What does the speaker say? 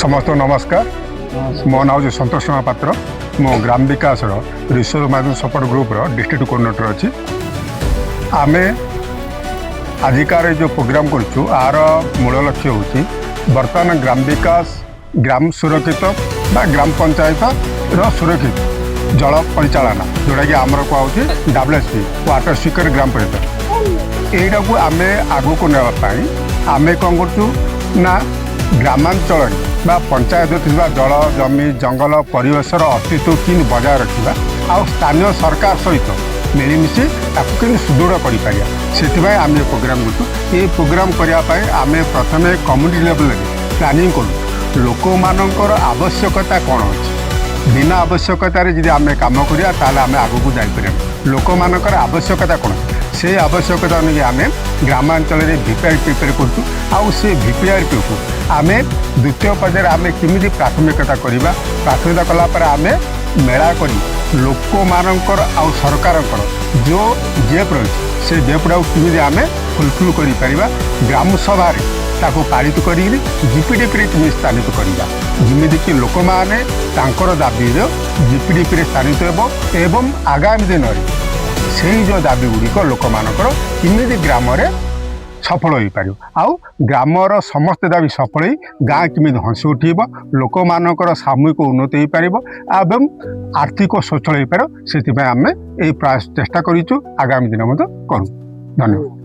ସମସ୍ତଙ୍କୁ ନମସ୍କାର। ମୋ ନାଁ ହେଉଛି ସନ୍ତୋଷ ମହାପାତ୍ର। ମୁଁ ଗ୍ରାମ ବିକାଶର ରିସୋର୍ସ ମ୍ୟାନେଜମେଣ୍ଟ ସପୋର୍ଟ ଗ୍ରୁପ୍ର ଡିଷ୍ଟ୍ରିକ୍ଟ କୋଅର୍ଡିନେଟର ଅଛି। ଆମେ ଆଜିକାର ଏ ଯେଉଁ ପ୍ରୋଗ୍ରାମ କରୁଛୁ, ଆର ମୂଳ ଲକ୍ଷ୍ୟ ହେଉଛି ବର୍ତ୍ତମାନ ଗ୍ରାମ ବିକାଶ, ଗ୍ରାମ ସୁରକ୍ଷିତ ବା ଗ୍ରାମ ପଞ୍ଚାୟତର ସୁରକ୍ଷିତ ଜଳ ପରିଚାଳନା, ଯେଉଁଟାକି ଆମର କୁହାହେଉଛି ଡବ୍ଲ୍ୟୁଏସ୍ପି, ୱାଟର ସିକ୍ୟୁର ଗ୍ରାମ ପଞ୍ଚାୟତ। ଏଇଟାକୁ ଆମେ ଆଗକୁ ନେବା ପାଇଁ ଆମେ କ'ଣ କରୁଛୁ ନା, ଗ୍ରାମାଞ୍ଚଳରେ ବା ପଞ୍ଚାୟତରେ ଥିବା ଜଳ, ଜମି, ଜଙ୍ଗଲ, ପରିବେଶର ଅସ୍ତିତ୍ୱ କେମିତି ବଜାୟ ରଖିବା ଆଉ ସ୍ଥାନୀୟ ସରକାର ସହିତ ମିଳିମିଶି ତାକୁ କେମିତି ସୁଦୃଢ଼ କରିପାରିବା, ସେଥିପାଇଁ ଆମେ ଏ ପ୍ରୋଗ୍ରାମ କରୁଛୁ। ଏ ପ୍ରୋଗ୍ରାମ କରିବା ପାଇଁ ଆମେ ପ୍ରଥମେ କମ୍ୟୁନିଟି ଲେଭେଲରେ ପ୍ଲାନିଂ କରୁ, ଲୋକମାନଙ୍କର ଆବଶ୍ୟକତା କ'ଣ ଅଛି। ବିନା ଆବଶ୍ୟକତାରେ ଯଦି ଆମେ କାମ କରିବା, ତାହେଲେ ଆମେ ଆଗକୁ ଯାଇପାରିବା। ଲୋକମାନଙ୍କର ଆବଶ୍ୟକତା କ'ଣ, ସେଇ ଆବଶ୍ୟକତା ନେଇକି ଆମେ ଗ୍ରାମାଞ୍ଚଳରେ ଭିପିଆର୍ ପ୍ରିପେୟାର କରୁଛୁ। ଆଉ ସେ ଭିପିଆର୍ପିକୁ ଆମେ ଦ୍ୱିତୀୟ ପର୍ଯ୍ୟାୟରେ ଆମେ କେମିତି ପ୍ରାଥମିକତା କରିବା, ପ୍ରାଥମିକତା କଲା ପରେ ଆମେ ମେଳା କରି ଲୋକମାନଙ୍କର ଆଉ ସରକାରଙ୍କର ଯେଉଁ ଗ୍ୟାପ୍ ରହିଛି, ସେ ଗ୍ୟାପ୍ଟାକୁ କେମିତି ଆମେ ଫୁଲଫିଲ୍ କରିପାରିବା, ଗ୍ରାମ ସଭାରେ ତାକୁ ପାରିତ କରିକିରି ଜିପିଡିପିରେ କେମିତି ସ୍ଥାନିତ କରିବା, ଯେମିତିକି ଲୋକମାନେ ତାଙ୍କର ଦାବିର ଜିପିଡିପିରେ ସ୍ଥାନିତ ହେବ ଏବଂ ଆଗାମୀ ଦିନରେ ସେଇ ଯେଉଁ ଦାବି ଗୁଡ଼ିକ ଲୋକମାନଙ୍କର କେମିତି ଗ୍ରାମରେ ସଫଳ ହୋଇପାରିବ ଆଉ ଗ୍ରାମର ସମସ୍ତ ଦାବି ସଫଳ ହୋଇ ଗାଁ କେମିତି ହସି ଉଠିବ, ଲୋକମାନଙ୍କର ସାମୂହିକ ଉନ୍ନତି ହୋଇପାରିବ ଏବଂ ଆର୍ଥିକ ସ୍ୱଚ୍ଛଳ ହୋଇପାରିବ, ସେଥିପାଇଁ ଆମେ ଏଇ ପ୍ରୟାସ ଚେଷ୍ଟା କରିଛୁ, ଆଗାମୀ ଦିନ ମଧ୍ୟ କରୁ। ଧନ୍ୟବାଦ।